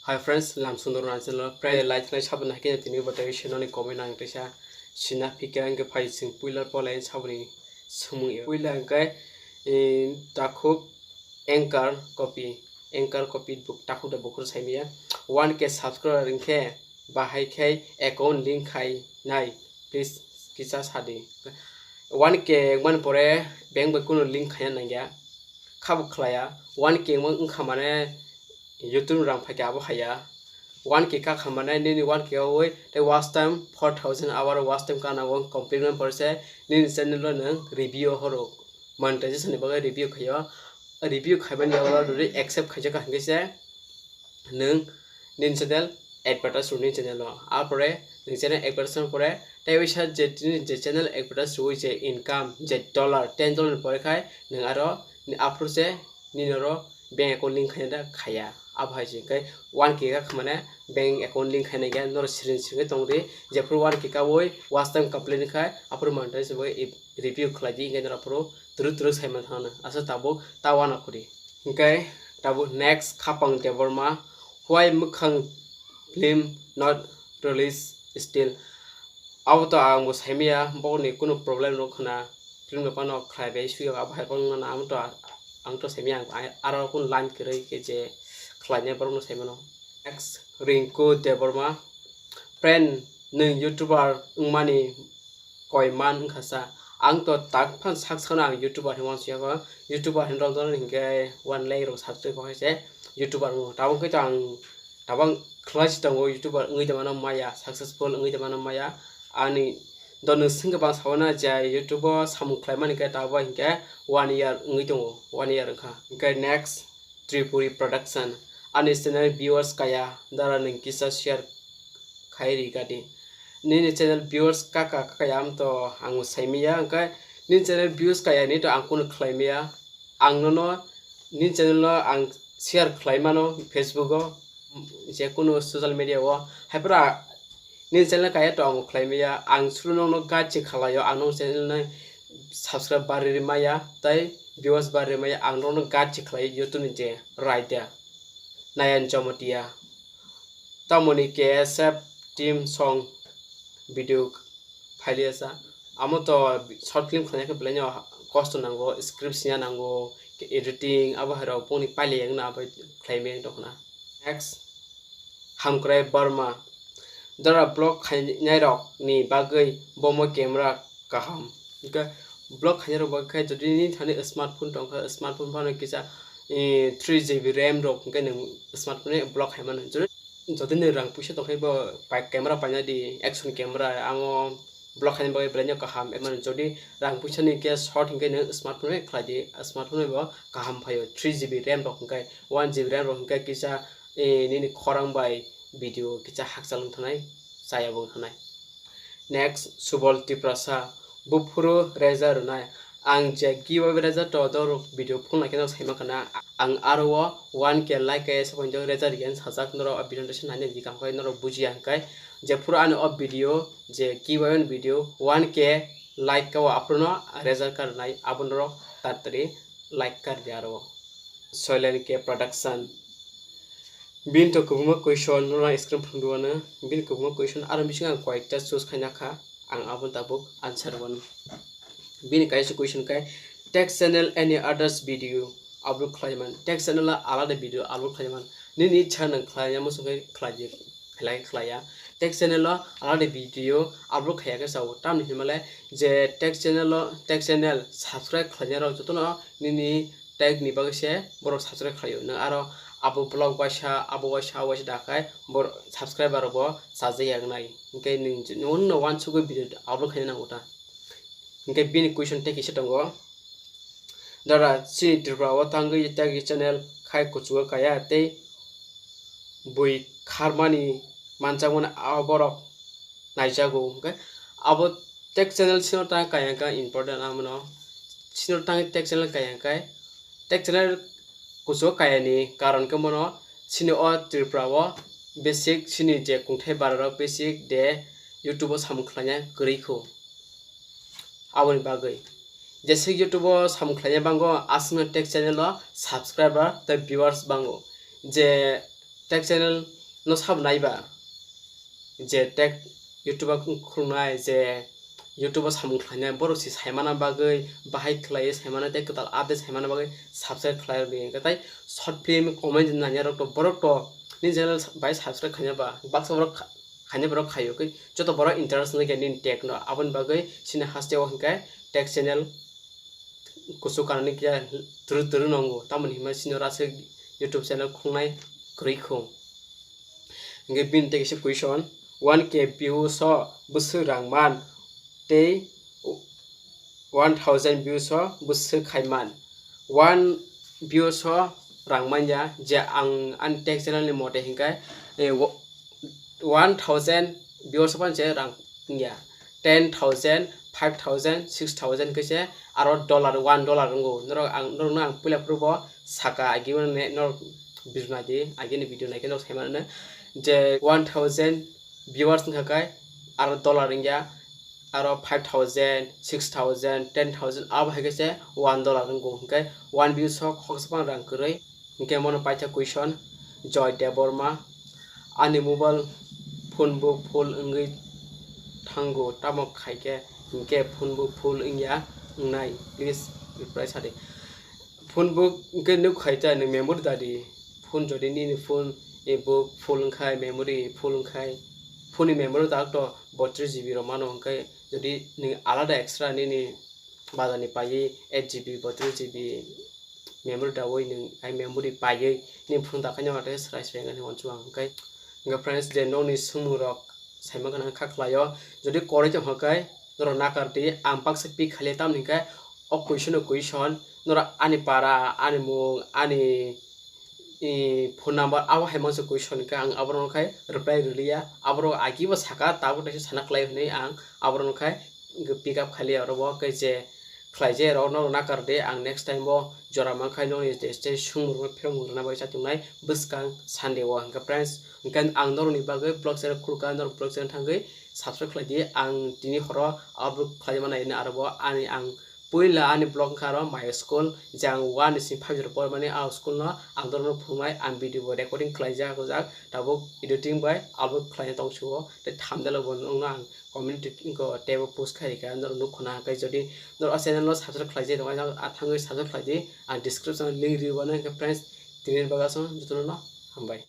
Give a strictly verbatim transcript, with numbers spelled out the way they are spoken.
Hi friends, lam sundor na channel pray like nai sabun hai khe tini bo tei sino ni comment ang teisa sina phika ang khe phai sing puila polai sabuni sumung ya puila ang khe takhuk anchor copy anchor copy takhuk da bukur sai miya one K subscriber ang khe bahai khai account link khai nai please kisa sadi one K man pore bank bai kuno link khaya nangya khabo khlaya one K wngkha mane YouTube rang phaikha abo haya one K kakha mane nini one K oi tei watch time four thousand hour watch time kana o complete man pore se nini channel o nang review horo monetization ni bagwi review khayo review khaimani oro accept khaijak hingke se nwng nini channel advertise rwni channel o apore nwng channel advertise pore tei waisa je tini je channel advertise rwui je income je dollar ten dollar ni pore khai nwng aro aphuru se nini oro bank account link khaina da khaya abo hai se kai one K ka khamane bank account link khaina ga noro siring siring tongri jephuru one K ka woi watch time complete khai aphuru monetization bai review khlai di hingke noro aphuru twrwk twrwk sai man thangna asa tabuk ta wana khuri. Hingke tabuk next Khapang Debbarma, why Mwkhang film not release still? Abo to ang bo saimaya, bokni kunu problem rok khna film no phano khlai bai suyo abo hai phano na ang to ang to saimaya ang aro kun line kwrwi khe je khlai nai borok no saimano. Next Rinku Debbarma, friend nwng youtuber wngmani koi man wngkha sa. Ang to tak phan sak sakno ang youtuber hinwi uansukya kho. Youtuber hinwi rok dono hinkhe one lakh rok subscribe kho hai se youtuber wng. Tabuk khe to ang tabang khlai si tongo youtuber wngwi tongmano maya successful wngwi tongmano maya. Ani dono swngkhe bang sawana je YouTube o samung khlaimani khe tabuk hinkhe one year wngwi tongo one year wngkha. Hinkhe next Tripuri Production. Ani channel viewers kaya dara nwng kisa share khai ri gadi. Nini channel viewers kaka kaka ya am to ang saimaya hingke nini channel views kaya ni to ang kunu khlaimaya ang nono nini channel no ang share khlai mano Facebook o je kunu social media o haipra nini channel kaya to ang khlaimaya ang suru nono gachi khlaio ang nong channel no subscribe bari maya tei viewers bari maya ang nono gachi khlai YouTube ni je raida Nayan Jamatia. Tamoni K S F team song video phailiya sa. Amo to short film khlaina khe belai no kosto nango, script sina nango, editing abo hai rok boni paile yang na abo khlai me tongna. Next Hamkrai Barma. Dara vlog khainai rok ni bagwi bomo camera kaham. Hingke vlog khainai rok bagwi khe jodi nini thani smartphone tongkha smartphone phano kisa three G B ram rok hingke nwng smartphone vlog khaimano. Jodi nwng rang puisa tongkhe bo camera paina di action camera amo vlog khaina bagwi belai no kaham emani jodi rang puisa ni khe short hingke nwng smartphone khlai di smartphone bo kaham phaio three G B ram rok hingke one G B ram rok hingke kisa nini khorang bai video kisa hakchal wng thanai chaya bo wng thanai. Next Subol Tiprasa buphuru reza rwnai ang je giveaway reza to dorok video phunuknai khe no saima khana ang aro o one K like kaya sabai do reza rikhe sajak norok o video no naina di kam khai norok bujiya hwnkhe jephuru ani o video je giveaway video one K like ka o aphuru no reza ka rwnai abo norok tatari like ka rwdi aro o. Soilen K Production. Bini to kwbangma question norok ang screen phunukdi uanw. Bini kwbangma question aro bisingo ang koyekta choose khaina kha. Ang abo tabuk answer uanw. Bini kaisa question khe tech channel any others video upload khlaiman. Tech channel o alada video upload khlaiman. Nini ichha nang khlaina muchung khe khlai di. Khlai khlaiya. Tech channel o already video upload khaiya khe sao. Tamni hinmale je tech channel o tech channel subscribe khlainai rok jotono nini tech ni bagwi se borok subscribe khlaio. Nwng aro abo vlog waisa abo waisa abo waisa dakhai bor subscriber rok bo chajak ya wngnai. Hinkhe nwng nwng no wansugwi video upload khaina nango ta. Hinkhe bini question tei kisa tongo. Dara chini Tripura o tangwi tei channel khai kuchugo kaya tei bui kharmani manjakmani a borok naijago hwnkhe abo tech channel sino tang kaya hwnkhe important amono sino tang tech channel kaya hwnkhe tech channel kuchugo kayani karon khe bono sini o Tripura o basic sini je kungthai bararok basic de YouTube o samung khlaina kwrwi kho. Aboni bagwi jeswk YouTube o samung khlaina bango aswkno tech channel o subscriber tei viewers bango je Tech channel no sabo naiba, je tech YouTube o khulnai, je YouTube o samung khlainai, borok si saimana bagwi, bahai khlaiwi saimana tei kwtal update saimana bagwi subscribe khlai rwdi. Hwnkhe tai short film comment nainai rok to, borok to ni channel bai subscribe khaina ba baksa borok kha-, khaina borok khaio khe joto borok interest nai khe nini tech no, aboni bagwi chini haste o hwnkhe tech channel kuchuk kanani khe twrwk twrwk nongo, tamoni hinma chini oro aswk YouTube channel khulnai kwrwi kho. Hwnkhe bini tei kisa question, one K views o bwswk rang man tei one thousand views o bwswk khai man? One views o rang manya, je ang ani tech channel ni mote hwnkhe, eh, wo-, one thousand views o phano je rang wngya, ten thousand, five thousand, six thousand khe se aro dollar, one dollar wngo. Norok ang, norokno ang puila phuru bo saka, agi bo ne norok video naidi, agini video naikhe norok sai mano je one thousand viewers wngkha khe aro dollar wngya, aro five thousand, six thousand, ten thousand, abo hai khe se one dollar wngo. Hwnkhe one views o khoksa phano rang kwrwi. Hwnkhe mono paitha question, Joy Debbarma, ani mobile phone bo full wngwi thango, tamo khaikhe hwnkhe phone bo full wngya wngnai? Please reply sadi. Phone bo hwnkhe nuk khaita nwng memory dadi. Phone jodi nini phone e bo full wngkhai, memory full wngkhai, phone ni memory tak to botris G B rok mano, hwnkhe jodi nwng alada extra nini bazar ni paiwi eight G B, botris G B memory dawi nwng ai memory paiwi nini phone dakhaino ate srai srai wngkha hinwi uansukha ang. Hwnkhe, hwnkhe friends, je nokni swngmung rok saima gana kha khlaio, jodi koroi tongkha khe norok nakar di, ang baksa pick khalia, tamni hwnkhe o question o question norok ani para, ani mung, ani i, phone number abo hai mangsa question khe ang aborok khai reply rwliya, aborok agi bo saka, tabuk naisa sana khlai hwnwi ang aborok khai pick up khailiya. Oro bo khe je khlaijak rok norok nakar de, ang next time bo jora mankhai nokni je tei swngmung rwna pheromung rwna bai chatungnai bwskang Sunday o. Hwnkhe friends, hwnkhe ang norokni bagwi vlog channel khulkha, norok vlog channel thangwi subscribe khlai di, ang tini horo upload khlai mano aro bo ani ang puila ani vlog wngkha aro my school, je ang one ni simi five zero por mani a school no ang dorokno phunuknai, ang video bo recording khlaijak, o jak tabuk editing bai upload khlaina tongsugo, tei thumbnail bo nukno ang community tab o post khai rikha, norok nukho na hwnkhe. Jodi norok o channel no subscribe khlaijak tongkha, a thangwi subscribe khlai di, ang description o link rwi mano. Hwnkhe friends, tini bagwi aswk jotono hambai.